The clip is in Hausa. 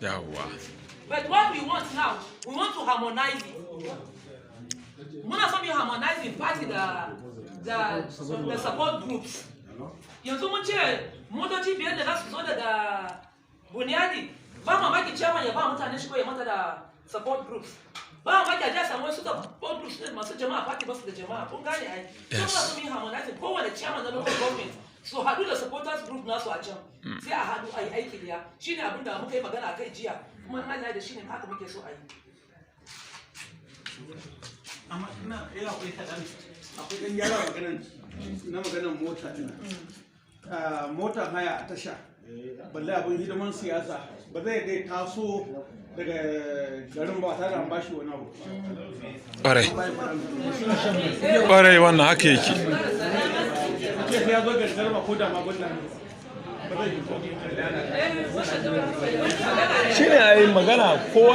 Yawwa. But what we want now, we want to harmonize it. Muna son mu yi harmonizing party da support groups. Yanzu mun ce motoci biyar da za su zo daga Buni Yadi, ba mamaki chairman ya ba mutane shi ko ya mata da support groups. Ba mamaki a je a samu wasu support groups din masu jama'a, party ba su da jama'a, kun gane ai. So muna son mu yi harmonizing, kowane chairman na local government su haɗu da supporters group nasu a can, sai a haɗu a yi aiki ɗaya. Shine abin da muka yi magana a kai jiya, kuma in Allah ya da shine haka muke so a yi. Amma ina iya akwai kaɗan, akwai ɗan gyara maganan na maganan mota ɗin. Ah, motar haya a tasha, balle abin hidiman siyasa, ba zai dai taso daga garin ba tare da an bashi wani abu. Ƙwarai, wannan haka yake. Ce sai ya zo garin garba ko da maguna ba zai yi. Shi ne a yi magana kowa.